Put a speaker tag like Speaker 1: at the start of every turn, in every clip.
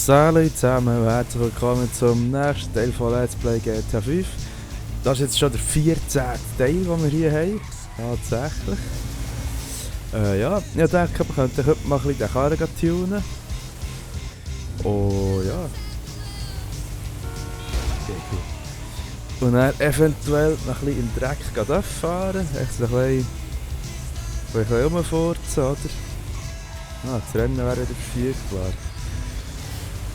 Speaker 1: Salut zusammen und herzlich willkommen zum nächsten Teil von Let's Play GTA 5. Das ist jetzt schon der 14. Teil, den wir hier haben. Tatsächlich. Ja, ich dachte, wir könnten heute mal ein bisschen den Karren tunen. Oh ja. Okay, gut. Und dann eventuell noch ein bisschen im Dreck fahren. Echt so ein bisschen rumfurzen, oder? Das Rennen wäre wieder verfügbar.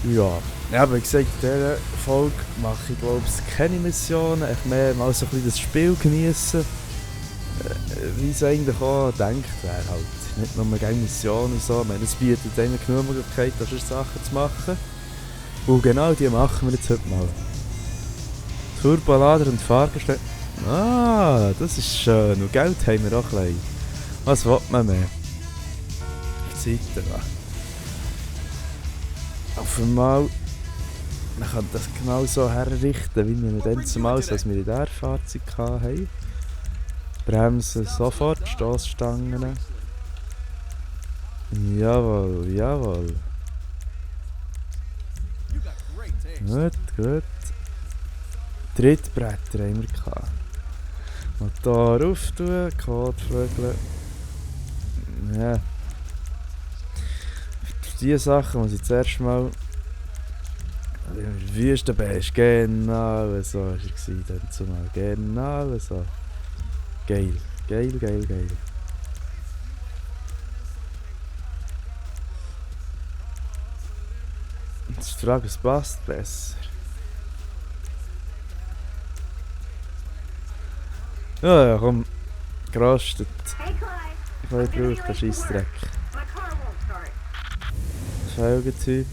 Speaker 1: Ja, aber wie gesagt, in dieser Folge mache ich glaube ich keine Missionen, ich mehr mal so ein bisschen das Spiel genießen, wie es eigentlich auch gedacht wäre halt. Nicht nur gerne Missionen und so, ich meine, es bietet einem genug Möglichkeiten, solche Sachen zu machen. Und genau die machen wir jetzt heute mal. Turbolader und Fahrgestell. Das ist schön und Geld haben wir auch ein bisschen. Was will man mehr? Zeit da. Auf einmal, man kann das genau so herrichten, wie wir dann zumal, als wir in der Fahrzeug hatten. Bremsen sofort, Stossstangen. Jawohl, jawohl. Gut, gut. Trittbretter haben wir gehabt. Motor auftun, Kotflügel. Ja. Für diese Sachen muss ich zuerst mal Wüstenbest, genau so war es dann zumal, genau so. Geil, geil, geil, geil. Jetzt ist die Frage, es passt besser. Ja, komm, gerostet. Ich brauche den Scheissdreck. Felgentyp,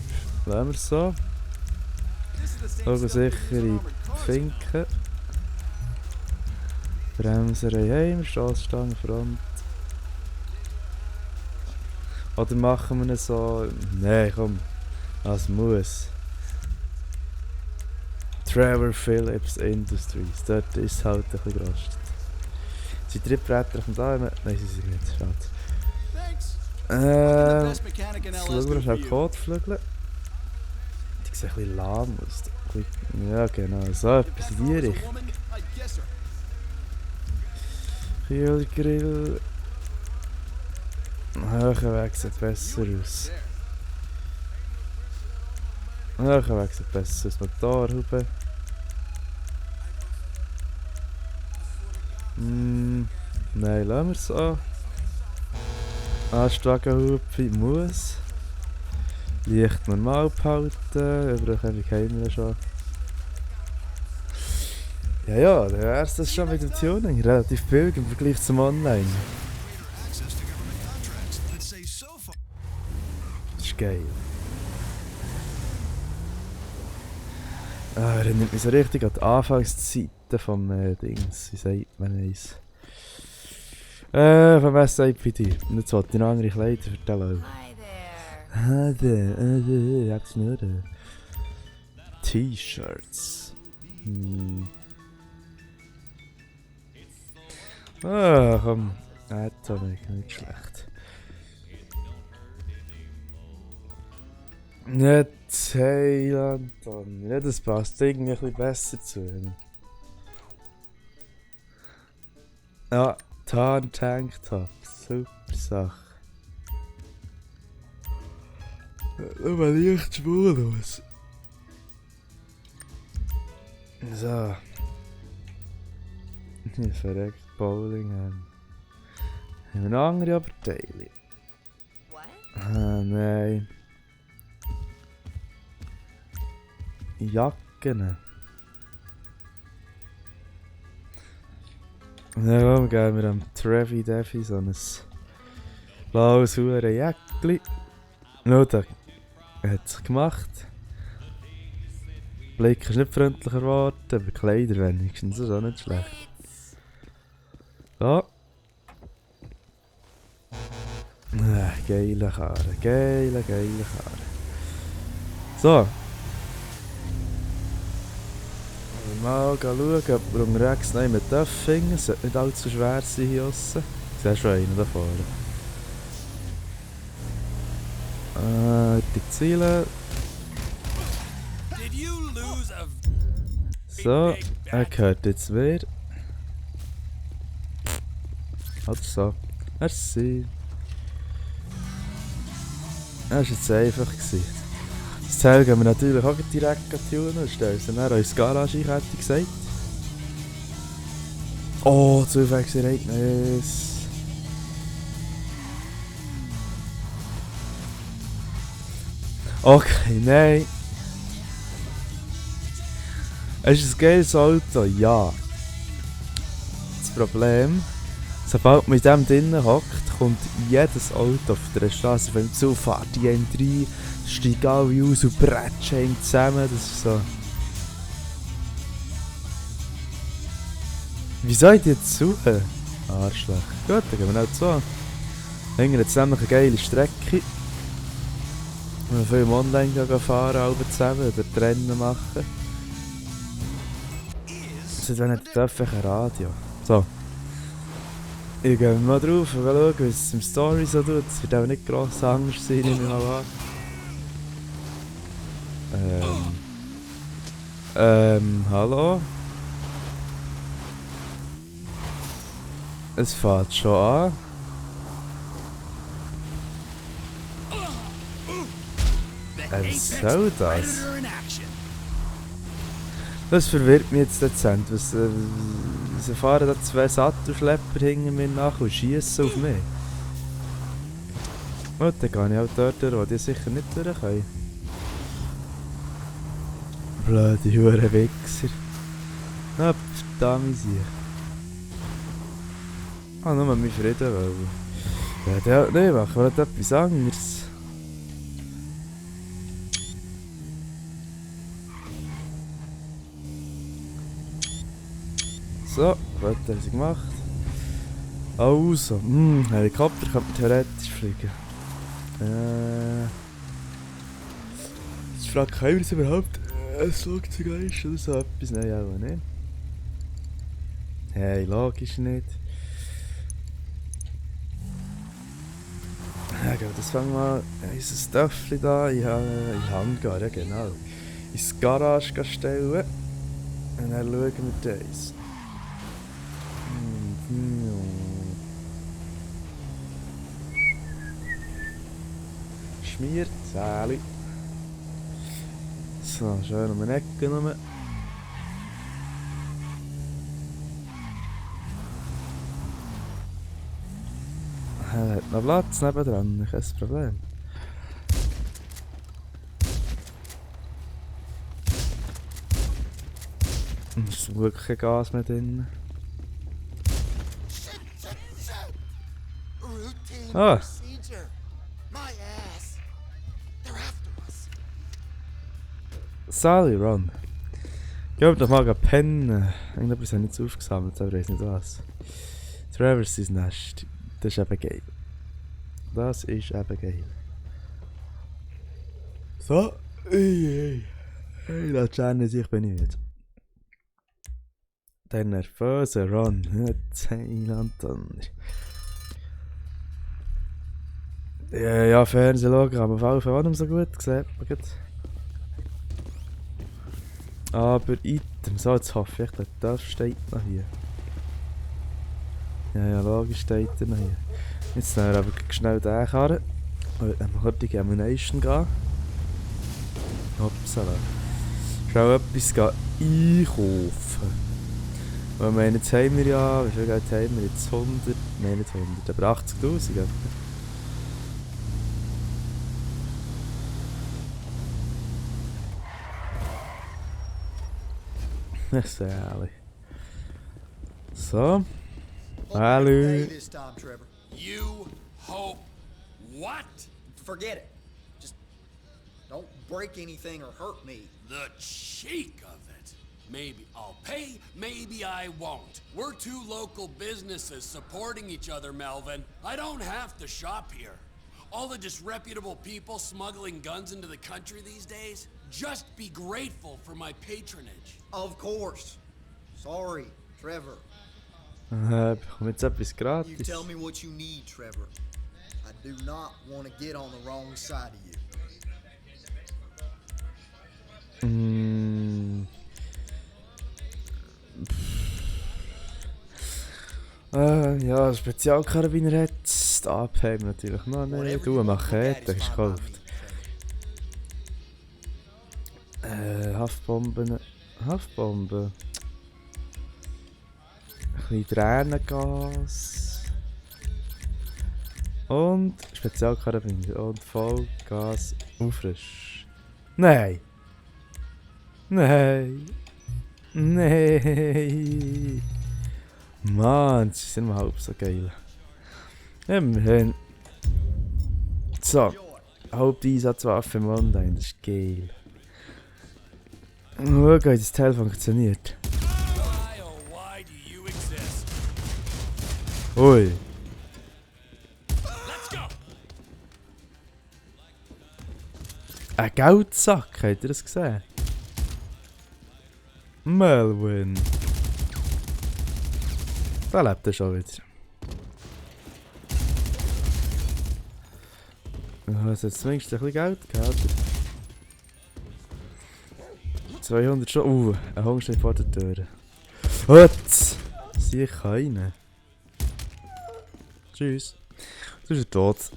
Speaker 1: lassen wir es so. Sichere Finken. Bremser heim, Stossstange Front. Oder machen wir es so. Nein, komm, das muss. Trevor Phillips Industries, dort ist es halt ein bisschen gerostet. Sind Trittbretter von da? Nein, sie sind nicht, schade. Jetzt schauen wir schnell Kotflügel. Die sehen ein bisschen lahm aus. Ja genau, so etwas in die Richtung. Kühlgrill. Höher Weg sieht besser aus. Höher Weg sieht besser aus. Motorhaube. Nein, lassen wir es an. Anstwagenhupe muss. Licht normal behalten, Überhebung haben wir schon. Ja, der erste ist schon mit dem Tuning relativ billig im Vergleich zum Online. Das ist geil. Erinnert mich so richtig an die Anfangszeiten vom Dings, wie sagt man es? Vom SIPD. Und jetzt wollte ich noch andere Kleider vertellen. Jetzt nur T-Shirts. Komm. Atomic, nicht schlecht. Jetzt, hey Anton. Ja, das passt irgendwie ein bisschen besser zu ihm. Ja, Tarn-Tanktop. Super Sache. Nur leicht spurlos. So. Ich verreckt Bowling haben. Haben wir noch andere Oberteile? Nein. Jacken. Ja, komm, geben wir am Trevi Devi so ein blaues Huren-Jäckli. No, da hat es gemacht. Blick ist nicht freundlicher geworden, aber Kleider wenigstens, das ist auch nicht schlecht. So. Geile Karre, geile Karre. So. Mal schauen, ob wir unterwegs noch jemanden finden. Es sollte nicht allzu schwer sein hier draussen. Ich sehe schon einen da vorne. Die Ziele. So, er gehört jetzt mir. Also, merci. Das war jetzt einfach. Das Teil gehen wir natürlich auch direkt tunen und stellen es dann in unsere Garage ein, hätte ich gesagt. Oh, Zufallsereignis. Okay, nein. Es ist ein geiles Auto, ja. Das Problem, sobald man in dem drinnen hockt, kommt jedes Auto auf der Straße, wenn zu fährt, die einen rein, steigen alle aus und bretschen ihn zusammen, das ist so. Wie soll ich jetzt suchen? Arschloch. Gut, dann gehen wir nicht so. Hängen jetzt nämlich eine geile Strecke. Wir viel online fahren, alle zusammen, oder Rennen machen. Das wäre nicht ein Radio. So. Ich gehe mal drauf und schauen, wie es im Story so tut. Es wird auch nicht gross Angst sein, nehme ich mal an. Hallo? Es fährt schon an. Was soll das? Das verwirrt mich jetzt dezent. Wieso fahren da zwei Sattelschlepper hinter mir nach und schiessen auf mich? Oh, dann gehe ich auch dort durch, wo die sicher nicht durch können. Blöde Hurenwichser. Ah, verdammt sie. Ah, nur mein Frieden wollen. Ja, der nicht machen, wir nicht etwas anderes. So, gut, haben sie gemacht. Also, Helikopter kann man theoretisch fliegen. Jetzt fragt keiner, was überhaupt ein Flugzeug ist oder so etwas. Nein, auch nicht. Hey, logisch nicht. Ja, das fangen wir mal unser Stöffli da in Hangar, ja genau. Ins Garage stellen. Und dann schauen wir das. Schmiert, Säli. So, schön um eine Ecke rum. Er hat noch Platz nebendran, kein Problem. Es ist wirklich kein Gas mehr drin. Ah! Sally, Ron. Geh doch mal pennen. Irgendetwas habe ich jetzt aufgesammelt, aber ich weiß nicht was. Travers ist Nest. Das ist eben geil. Das ist eben geil. So. Hey, lass Jenny sich benüht. Der nervöse Ron. Anton. Ja, Fernsehen schauen, aber auf jeden Fall auch nicht so gut gesehen. Aber Item, so jetzt hoffe ich, dass das steht noch hier. Ja, logisch steht er noch hier. Jetzt nehmen wir aber schnell den Karren. Und dann mal die Ammunition gehen. Upsala. Schnell etwas einkaufen. Weil wir jetzt haben wir ja, wie viel Geld haben wir jetzt? 100? Nein, nicht 100, aber 80'000 etwa. Sally. So. Hallo.
Speaker 2: You hope what?
Speaker 3: Forget it. Just don't break anything or hurt me.
Speaker 2: The cheek of it. Maybe I'll pay, maybe I won't. We're two local businesses supporting each other, Melvin. I don't have to shop here. All the disreputable people smuggling guns into the country these days, just be grateful for my patronage.
Speaker 3: Of course. Sorry, Trevor.
Speaker 1: Bekomme jetzt etwas
Speaker 3: You
Speaker 1: gratis.
Speaker 3: tell me what you need, Trevor. I do not want to get on the wrong side of you.
Speaker 1: Ja, Spezialkarabiner hat die AP haben wir natürlich noch nicht. Du, Machete ist gekauft. Haftbomben. Haftbomben. Ein bisschen Tränengas. Und Spezialkarabiner. Und Vollgas auffrisch. Nein! Nein! Nein! Mann, das ist immer halb so geil. Immerhin. So. Haupteinsatzwaffe im Online, das ist geil. Schau, wie das Teil funktioniert.
Speaker 2: Why, oh why do you exist?
Speaker 1: Ui.
Speaker 2: Let's go!
Speaker 1: Ein Geldsack, habt ihr das gesehen? Melvin. Da lebt er schon wieder. Es hat zumindest ein bisschen Geld gehabt. 200 schon. Ein Hunger steht vor der Tür. Hutz! Sieh keinen. Tschüss. Du bist tot.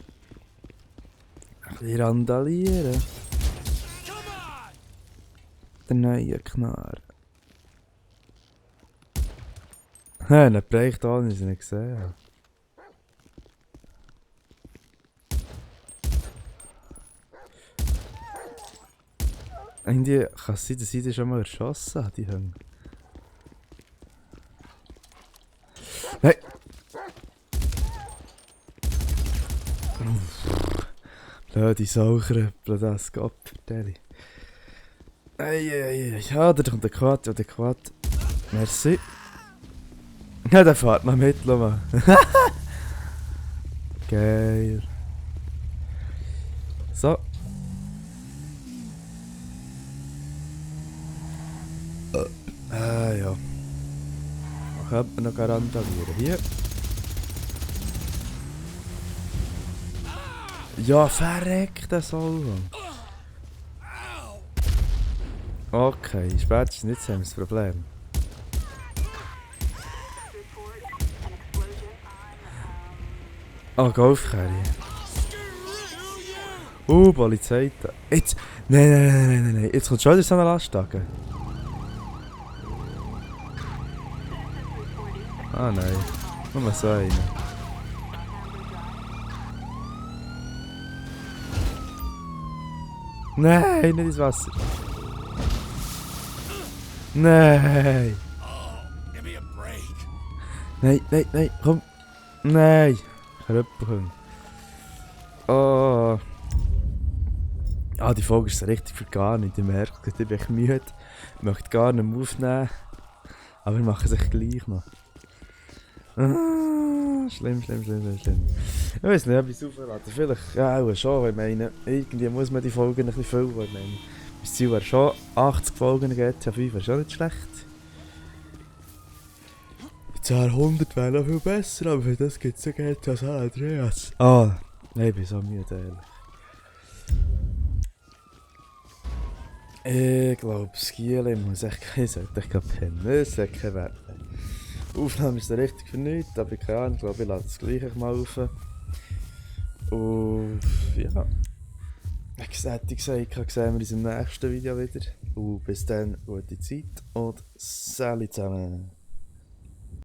Speaker 1: Ein bisschen randalieren. Der neue Knarr. Hä, einen Bereich da habe ich nicht gesehen. Irgendwie kann es sein, dass ich die schon mal erschossen habe, die Hunde. Nein! Blöde Saukröppel, das Gott vertelle. Eieiei, ja, da kommt der Quad, ja, der Quad. Merci. Ja, der fährt noch mit, Loma. Geil. So. Ja. Man könnte noch garantieren. Hier. Ja, verreckt der Solon. Okay, spätestens jetzt haben wir das Problem. Oh, Golfcarry. Polizei. Jetzt. Nein. Jetzt kommt schon wieder so eine Lastwagen. Ah nein. Nur so eine. Nein, nicht ins Wasser. Nein.
Speaker 2: Give me a
Speaker 1: Nein,
Speaker 2: break.
Speaker 1: komm. Nein. Kröppeln. Oh. Ah, die Folge ist richtig für gar nicht. Ich merke, ich bin echt müde. Ich möchte gar nicht mehr aufnehmen. Aber wir machen es echt gleich noch. Ah, schlimm. Ich weiß nicht, ob ich es aufladen. Vielleicht, ja, auch schon. Ich meine, irgendwie muss man die Folgen ein bisschen füllen. Ich meine, das Ziel wäre schon 80 Folgen GTA 5, wäre schon nicht schlecht. Die 100 wäre noch viel besser, aber für das gibt es ja GTA San Andreas. Ah, nein, ich bin so müde, ehrlich. Ich glaube, Skiele muss echt kein, sollte ich gerade pennen. Es hat keinen Wert mehr. Aufnahme ist richtig für nichts, aber keine Ahnung, ich glaube, ich lade das gleich mal auf. Und ja. Wie gesagt, sehen wir uns im nächsten Video wieder. Und bis dann, gute Zeit und Salut zusammen.